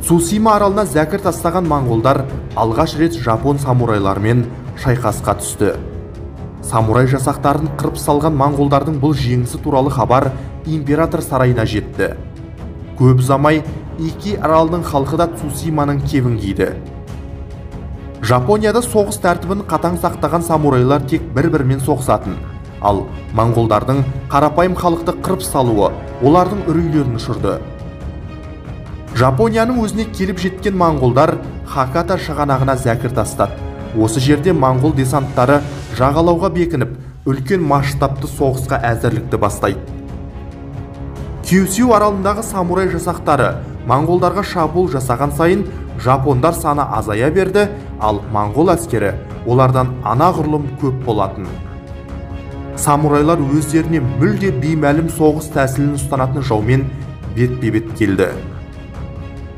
Цусима аралына зәкір тастаған моңғолдар алғаш рет жапон самурайларымен шайқасқа түсті. Самурай жасақтарын қырып салған моңғолдардың бұл жеңісі туралы хабар император сарайына жетті. Көп ұзамай Ики аралының халқы да Цусиманың кебін киді. Жапонияда соғыс тәртібін қатаң сақтаған самурайлар тек бір-бірімен соғысатын. Ал моңғолдардың қарапайым халықты қырып салуы олардың үрейлерін ұшырды. Жапонияның өзіне келіп жеткен моңғолдар Хаката шығанағына зәкір тастады. Осы жерде моңғол десанттары жағалауға бекініп, үлкен масштабты соғысқа әзірлікті бастайды. Кюсю аралындағы самурай жасақтары моңғолдарға шабуыл жасаған сайын жапондар саны азая берді, ал моңғол әскері олардан анағұрлым көп болатын. Самурайлар өздеріне мүлде беймәлім соғыс тәсілін ұстанатын жаумен бетпе-бет келді.